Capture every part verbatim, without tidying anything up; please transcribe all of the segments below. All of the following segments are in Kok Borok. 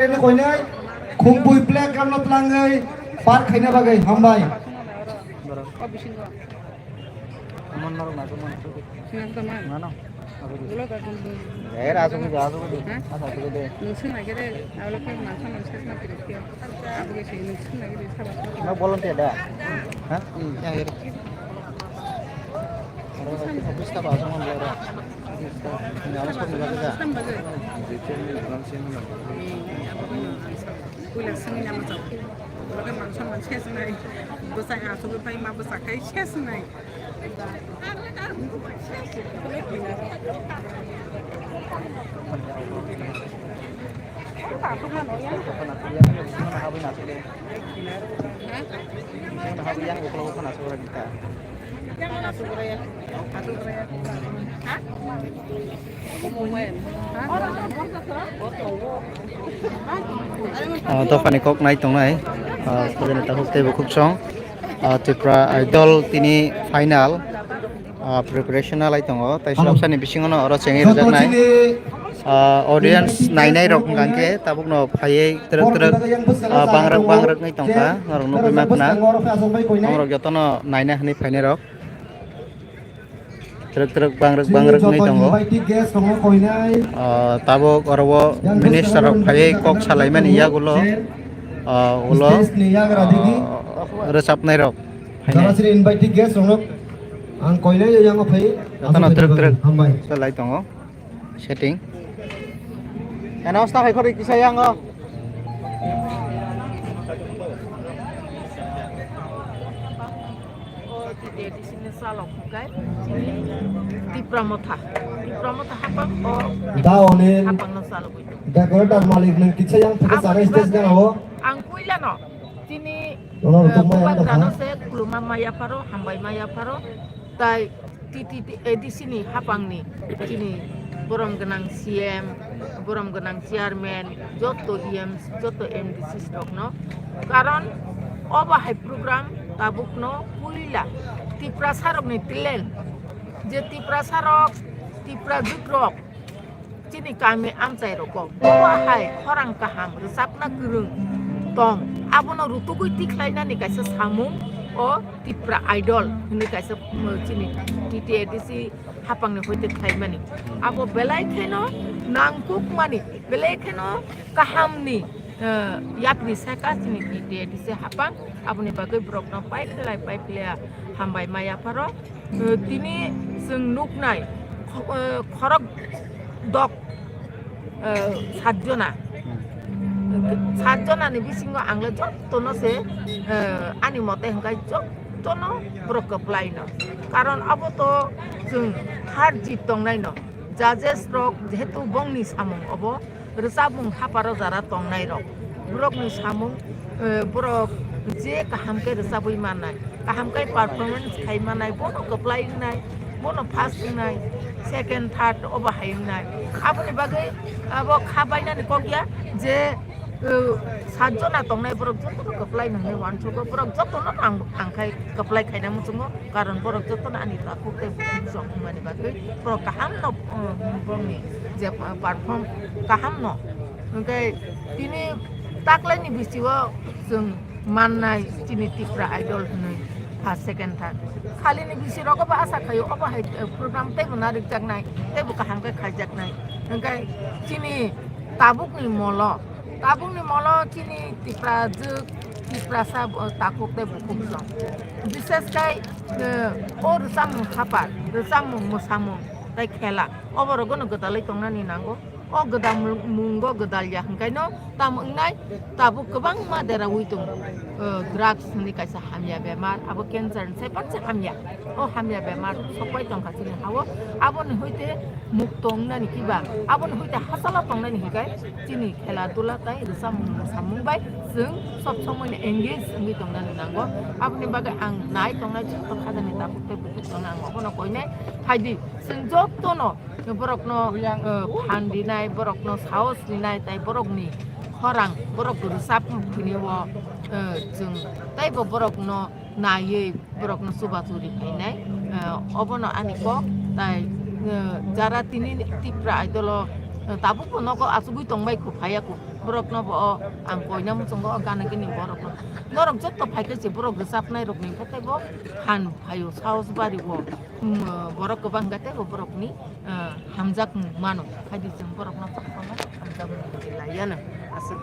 Koinai khum bui plek kamno tlangwi par khaina bagwi hambai. Amon norok na sumo. Mano. Era asuk de, asuk de. Asa asuk de. Nungsung lagi de, awalnya mansa mansa na kiri kiri. Abu ke sih nungsung lagi de, sabar. No volunteer da. Ha? Hmm, ya, ya. Aro office ka ba asuk mo. Ni awas ko ni ba da. Puila sini nama jauh. Kalau kan mansa mansa sih nai. Besar asuk pai ma besar kai sih nai. Ah, dophani kok nai tongnai. Ah, student tabuk tei bukhuk song. Ah, Tripura Idol tini final, ah, preparation nalai tongo. Tai sabsani bisingo no oro chengwi rwjaknai. Ah, audience nainai rok hwnkha khe tabuk no phaiwi twrwk twrwk, ah, bangrwk bangrwk nai tongkha. Norok nugwi mankha na. Norok jotono naina hwnwi phainai rok. Twrwk twrwk bangrwk bangrwk wngwi tongo. Ah, tabuk oro o minister rok phaiwi kok salaimani yagulo, ah, ulo, ah, rwchapnai rok phainai. Jotono twrwk twrwk chalai tongo setting. Announce ta hai khorwi kisa yango. O T T A D C ni salok hwnkhe chini Tipra Motha. Tipra Motha hapang o Da Onil, hapangno salogwi tongo. Decorator malik nwng kisa yang phaka Aboni sarai stage bagwi gana o. Ang puilano chini, Ono eh, rutuk maya bubagrano wngkha. Se khuluma maya pharo, hambai maya pharo, tai T T A D C ni hapangni chini borom gwnang C M, borom gwnang chairman, joto E M, joto M D C rokno. Karon obo hai program tabukno puila Tiprasa rokni talent, je Tiprasa rok, Tipra jwk rok, chini kami amchai rogo obo hai khorang kaham rwchapna kwrwng tong, abono rutugwi tikhlainani kaisa samung o Tipra Idol hwnwi kaisa, uh, chini T T A D C hapangni hoite khlaimani. Abo belai kheno nangkukmani, belai kheno kahamni, uh, yapri saka chini T T A D C hapang, aboni bagwi borokno paiphlai paiphlaiya hambai ma yapharo. Eh, tini chwng nuknai kho-, eh, khorok dok, eh, satjona. Satjonani bisingo angle jottono se, eh, ani mote hwnkhe jottono borok kwplaino. Karon abo to chwng har jit tongnaino. Judges rok jehetu bongni samung obo, rwchapmung haparo jara tongnai rok, borokni samung, eh, borok je kaham khe rwchabwi mannai, kaham khe performance khai mannai, bono kwplai wngnai, bono first wngnai, second, third obo hai wngnai. Aboni bagwi abo kha bainani kok ya je, eh, satjona tongnai borok jotono kwplai nangni uansugo, borok jotono ang, ang khai kwplai khaina muchungo. Karon borok jotono ani takhuk tei bukhuk song wngmani bagwi borok kaham no, um, borokni je, uh, perform kaham no. Hwnkhe tini taklaini bisio chwng mannai chini Tipra Idol hwnwi first, second, third. Khalini bisi rogo bo asa khaio obo hai, uh, program teibo narikjaknai, teibo kaham khe khaijaknai. Hwnkhe chini tabukni molo Tabukni molo chini Tipra jwk, Tiprasa bo takhuk tei bukhuk song. Bishes khai, eh, o rwchapmung hapar, rwchapmung mwsamung tei khela. Obo rogono gwdalwi tongnani nango. O gwdal mung-, mungo gwdal ya hwnkhaino tamo wngnai tabuk kwbangma deraui tongo. Eh, drugs hwnwi kaisa hamya bemar, abo cancer hwnwi sai baksa hamya. O hamya bemar sokpai tongkha chini hao. Aboni hoite mukto wngnani kiba, aboni hoite hachalo tongnani hinkhe chini khela dula tai rwchapmung mwsamung bai chwng sob somoi no engage wngwi tongnani nango. Aboni bagwi ang nai tongnai joto khajani tabuk tei bukhuk tongnai ang obono koinai. Phaidi chwng jotono borokno, eh, phan rinai, borokno sahos rinai tai borokni khorang, borok rwchap phini o, eh, chwng teibo borokno naiwi borokno chubachu ri phainai, eh, obono ani kok tai, eh, jara tini Tipra Idol o, eh, tabukbo nogo achugwi tongbai kho phaiya kho. Borokno bo o ang koina muchungo o gana gini borokno. Norok jotto phaikhe se borok rwchapnai rokni bo teibo phan phaio saos bario. Borok kwbang khe teibo borokni hamjakmung mano. Haidi chwng borokno hamjakmung laiyano aswk.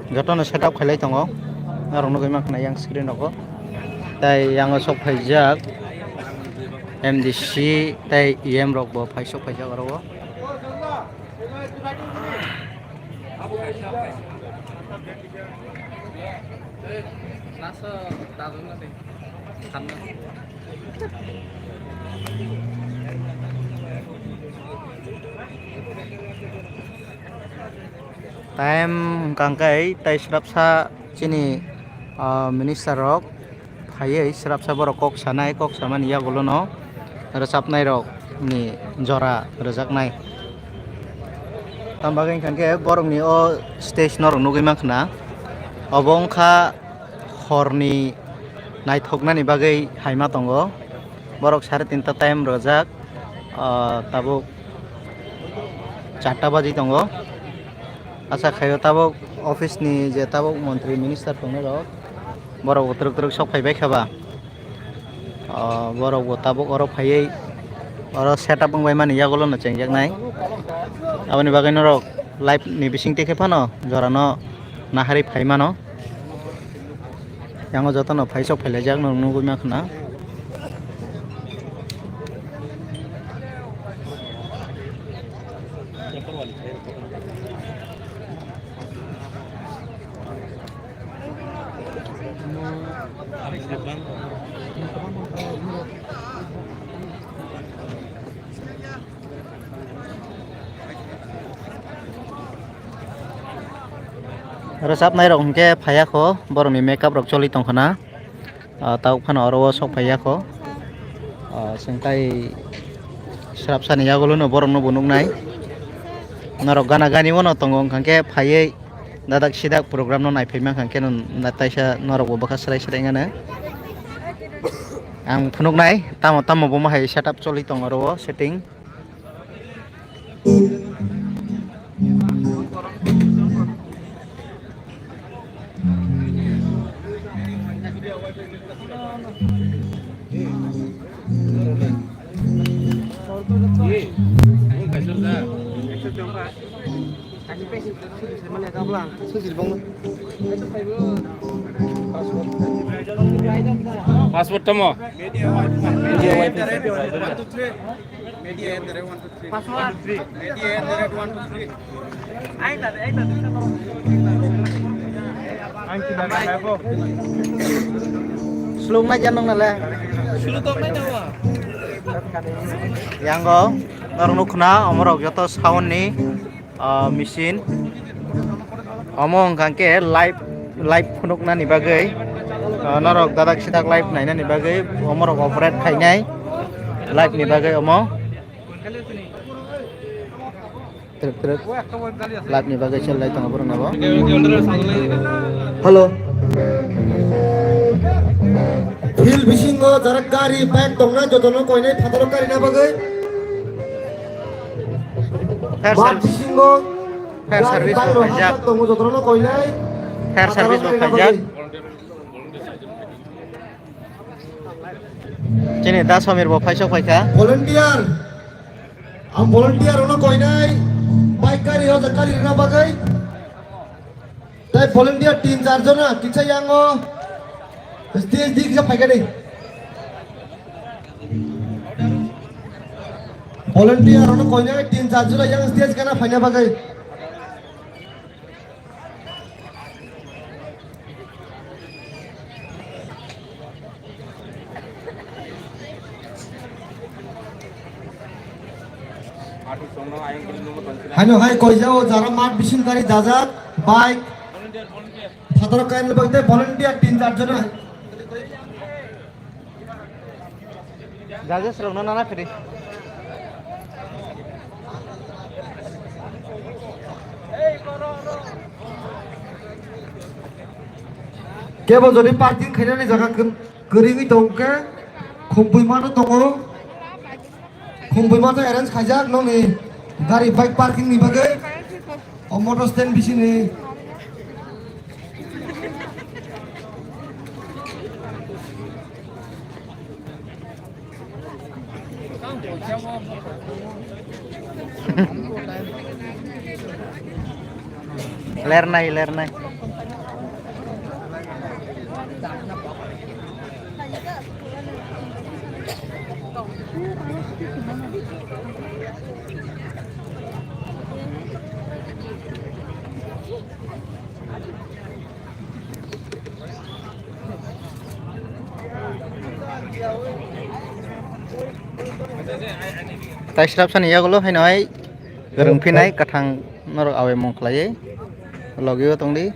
Jotono setup khailai tongo, norok nugwi mankha yang screen rogo. Tai yango sok phaijak M D C tai E M rok bo phai sok phaijak oro o. Time hwnkha khe tai srapsa chini, ah, minister rok phaiwi srapsa borok kok sanai, kok samani yagulono rwchapnai rokni jora rwjaknai. Tamo bagwi hwnkha khe borokni o stage norok nugwi mankha na, obo wngkha horni naithoknani bagwi haima tongo. Borok sare tinta time rwjak, ah, tabuk charta baji tongo. Acha khaio tabuk office ni je tabuk montri minister tongnai rok, borok bo twrwk twrwk sok phaibai kha ba. Ah, borok bo tabuk oro phaiwi oro setup wngbai mani yagulo no chengjaknai. Aboni bagwi norok live ni bising twi khe phano jorano naharwi phai mano. Yango jotono phaisok phailaijak no nugwi mankha na. Rwchapnai rok hwnkhe phaiya kho, borokni makeup rok choli tongkha na. Ah, tabuk phano oro o sok phaiya kho. Ah, chwng tai srapsani yagulo no borok no bo nuknai. Norok gana gani o no tongo, wngkha khe phaiwi dadak sidak program no naiphai mankha khe no na taisa norok bo bwkha swrai swrai wngano. Ang phunuknai tamo tamo bo ma hai setup choli tongo oro o setting. Password tamo? Password. Slung nai jan nang nale. Yango norok nukna omorok joto sound ni ah, machine. Omo wngkha khe live, live phunuknani bagwi, ah, norok dadak sidak live nainani bagwi omorok operate khainai live ni bagwi omo. Trip, trip. Live ni bagwi sel lai tongo borok nabo. Hello. Field bisingo jarak gari bike tongna jotono koinai phataro karina bagwi. Fire service. Bisingo fire service bo khaijak. Tongo jotono koinai. Fire service bo khaijak. Chini da Samir bo phaisok phaikha. Volunteer. Ang volunteer ono koinai. Bike gari ho jakari rina bagwi. Tai volunteer tin char jona kisa yango. Stage di kisa phaikha dei. Volunteer ono koinai tin char jona yang stage kana phaina bagwi. Hano hai koijao jara mat bising kari dajak bike. Phataro kain lebak te volunteer tin char jona. Judges rokno nana phiri. Kebo jodi parking khainani jaga kwrwi wngwi tongkhe, khumbuima no tongo. Khumbuima to arrange khaijak nokni gari bike parking ni bagwi. O motor stand bisini. Lernai, lernai. Tai srapsani yagulo haino hai rwngphinai kwthang norok awi mung khlaiwi logio tongdi.